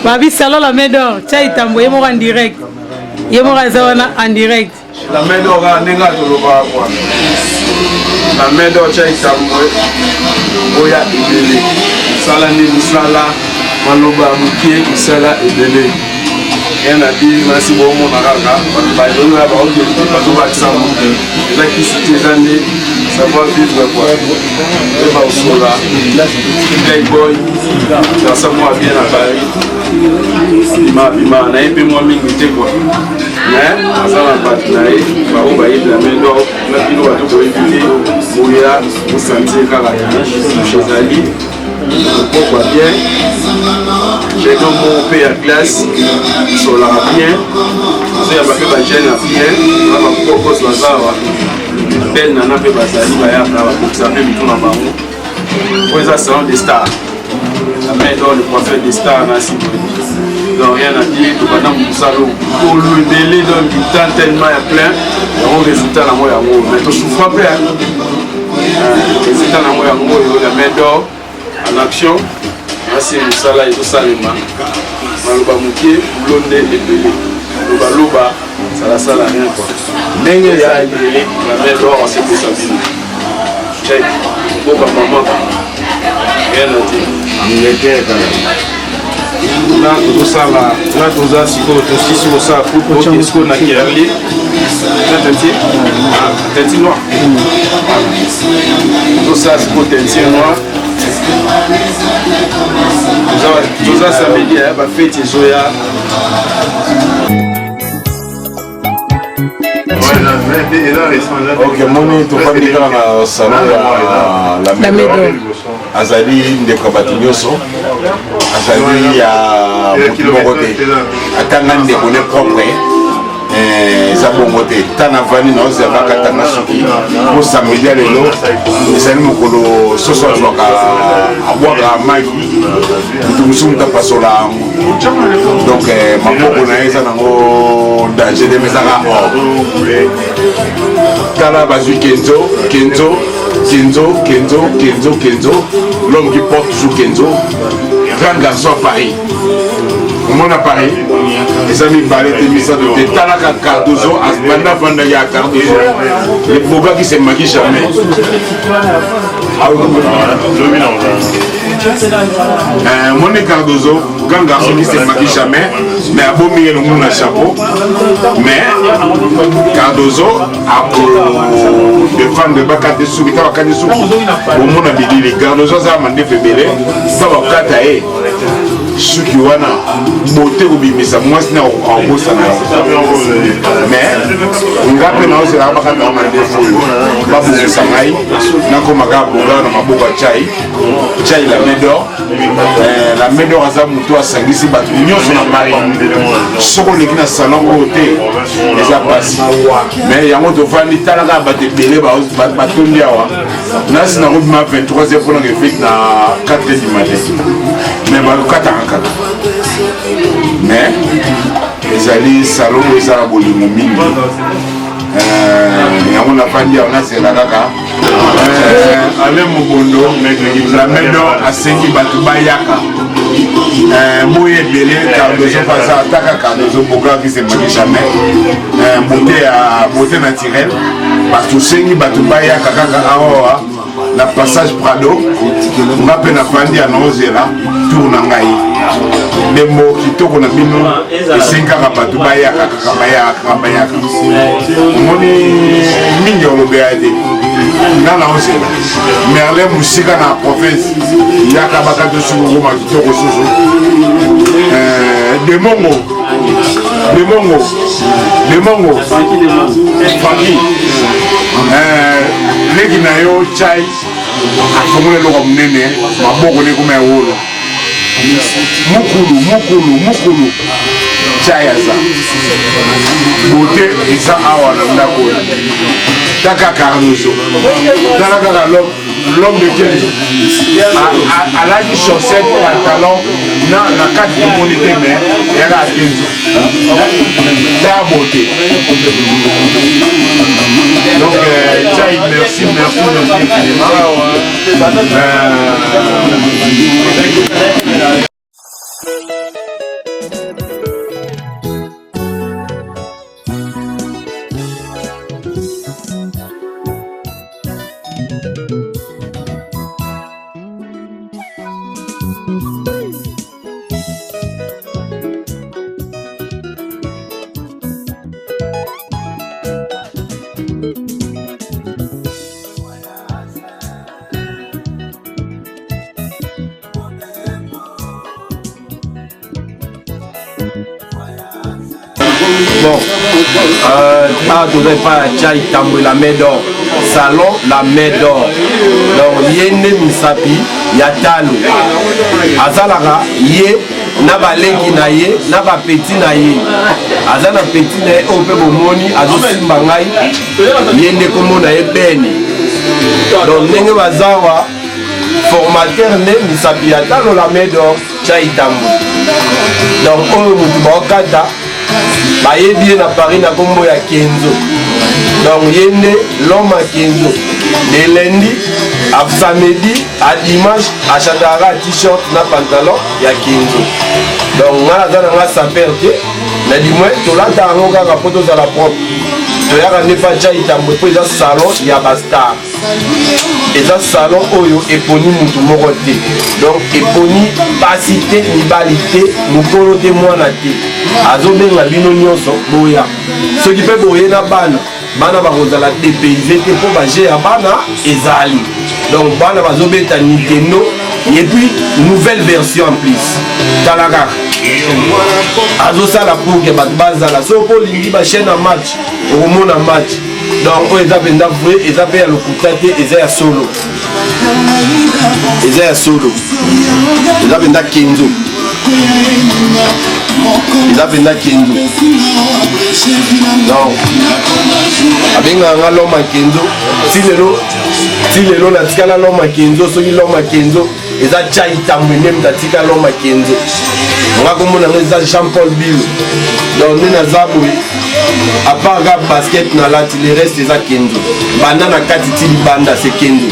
Babi salon la main d'or, Chai Tambo, ye moko en direct. Ye moko aza wana en direct. La main d'or kaka ndenge atolobaka kwa. La main d'or Chai Tambo oya ebele. Mosala nde mosala, maloba ya moke, mosala ebele. Rien à dire, nasi bomona kaka bato bayola baokende bazobakisa moto eza kisi te eza nde savoir vivre quoi eba osola playboy garçon moko bien na paris bima bima na ye mpe mwa mingi te quoi mais aza na bato na ye bango bayebi la main d'or na bino bato boyebi te boya bosentir kaka touche ezali pokwa bien jeune homme moko mpe ya classe solaka bien azoyamba mpe bajeune ya bien na bakokos baza awa belle nana mpe bazali bayaka bakokisa mpe mitu na bango oyo eza salon de star la main d'or le coiffeur de star na siboli donc rien à dire tobanda mosala kolo ebele donc du temps tellement ya plein yango résultat nango yango mais tosouffra mpe résultat nango yango oyo la main d'or en action nasi mosala ezosalema maloba moke bulo nde ebele lobaloba salasala rien quoi ndenge ya ebele la main d'or asepesa bino check boka mama rien à dire Angleterre kaka na tozosala na toza sikoyo tosisi kosala coupe oke sikoyo na kerli na teinture teinture noire tozosala sikoyo teinture noire toza samedi bafeti ezoya. Ok, moni tofandi kaka na salon ya la Médor. Azali ndeko ya bato nyonso, azali ya motu moko te, ata nga ndeko ne propre eza bongo te. Ta navandi na ozela bakatanga suki po samedi ya lelo ezali mokolo soso azwaka abwaka maki, moto mosusu moto apasola yango. Donc maboko na ye eza nango danger te, ezaka or. Tala bazwi Kenzo, Kenzo, Kenzo, Kenzo, Kenzo, Kenzo, l'homme qui porte toujours Kenzo, grand garçon à Paris. Omona Paris eza mibale te, misato te. Talaka Cardozo, banda afandaki ya Cardozo, le boga qui se maquille jamais. Moni Cardozo, grand garçon qui se maquille jamais, mais abomi ye longo na chapeau. Mais Cardozo akodefendre bakate suki, ta bakati suki omona bilili. Cardozo aza mandefu ebele, ta bakata ye suki wana bote kobimisa mwasi na akobosana yo. Mais nga mpe naozelaka bakata mandefu oyo babongisa ngai, nakoma kaka boga na maboko ya Chai Chai la main d'or. La main d'or aza moto asangisi bato nyonso na Paris. Soki oleki na salon oyo te, eza pasi. Mais yango tovandi, tala kaka bato ebele batondi awa. Nasi nakobima 23 heures mpona kefete na 4 heures du matin, mais bakataka kaka. Mais ezali salon oyo eza na bolingo mingi. Yango nafandi awa, nazela kaka Alain Mobondo la main d'or asengi bato bayaka boye ebele. Cardozo baza ataka Cardozo boga qui se maquille jamais, beauté ya beauté naturelle. Bato osengi bato bayaka kaka awa na passage Prado. Nga mpe nafandi ya naozela tour na ngai. Ndembo kitoko na bino esengi kaka bato bayaka kaka, bayaka kaka, bayaka. Omoni mingi olobela te, nga naozela Merlin mosika na province yaka bakati suku okoma kitoko susu. Demongo, Demongo, Demongo Franki, leki na yo Chai afongola eloko ya monene, maboko ne ekoma ya wolo. Mokulu, mokulu, mokulu, Chai aza beauté eza awa na ndako oyo. Taka Cardozo, tala kaka l'homme. L'homme de Kenzo alaki chaussette pantalon na na kati tomoni te mais eyaka ya Kenzo ta beauté. Donc euh, Chai, merci, merci, merci infiniment. Euh, Bon, euh, awa toza epai ya Chai Tambwe la main d'or, salon la main d'or. Donc ye nde misapi ya talo azalaka ye na baleki na ye na bapeti na ye, aza na peti na ye oyo mpe bomoni azosimba ngai, ye nde kombo na ye Bene. Donc ndenge bazawa formateur nde misapi ya talo la main d'or Chai Tambwe. Donc oyo mutu baokata bayebi ye na Paris na kombo ya Kenzo. Donc ye nde l'homme à Kenzo. De lundi à samedi à dimanche achataka t-shirt na pantalon ya Kenzo. Donc nga naza na nga saper te, mais du moins tolata yango kaka mpo tozala propre. Toyaka nde pa Chai Tambwe mpo eza salon ya ba star. Eza salon oyo eponi mutu moko te, donc eponi basi te, mibali te, mokolo te, mwana te. Azobenga bino nyonso boya. Soki mpe boye na bana, bana bakozala depayse te mpo baje ya bana ezali. Donc bana bazobeta Nintendo et puis nouvelle version en plus. Tala kaka azosala pour ke bato bazala. Soki mpo olingi bachaîne ya match, okomona match. Donc oyo eza mpenza vrai, eza mpe ya lokuta te, eza ya solo, eza ya solo, eza mpenza Kenzo, eza mpenza Kenzo. Donc abengaka nga l'homme ya Kenzo ti lelo, ti lelo natikala l'homme ya Kenzo. Soki l'homme ya Kenzo eza Chai Tambwe nde moto atika l'homme ya Kenzo. Nga kombo na nga eza Jean Paul Bilo. Donc nde naza boye, à part ka basket nalati, le reste eza Kenzo, banda na kati ti libanda c'est Kenzo.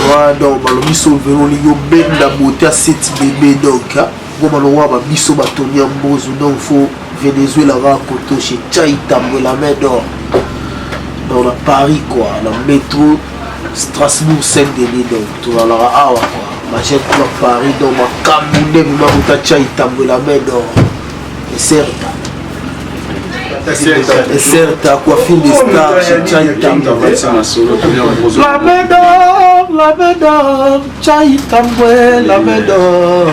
Ouais, donc balobi sauvero olingi obenda beauté ya seti bébé, donc ngo balongwa ba biso batoni ya mbozu, donc faut Venezuela kaka koto chez Chai Tambwe la main d'or, donc na Paris quoi, na métro Strasbourg Saint-Denis, donc tozalaka awa quoi, bagene kuna Paris, donc makambo nde vraiment kota Chai Tambwe la main d'or eserta eserta coiffure de star chez Chai Tambwe la main d'or, la main d'or, Chai Tambwe la main d'or,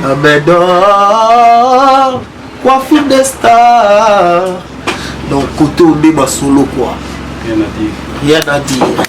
la main d'or, coiffure de star. Donc côté onde basolo quoi, rien à dire, rien à dire.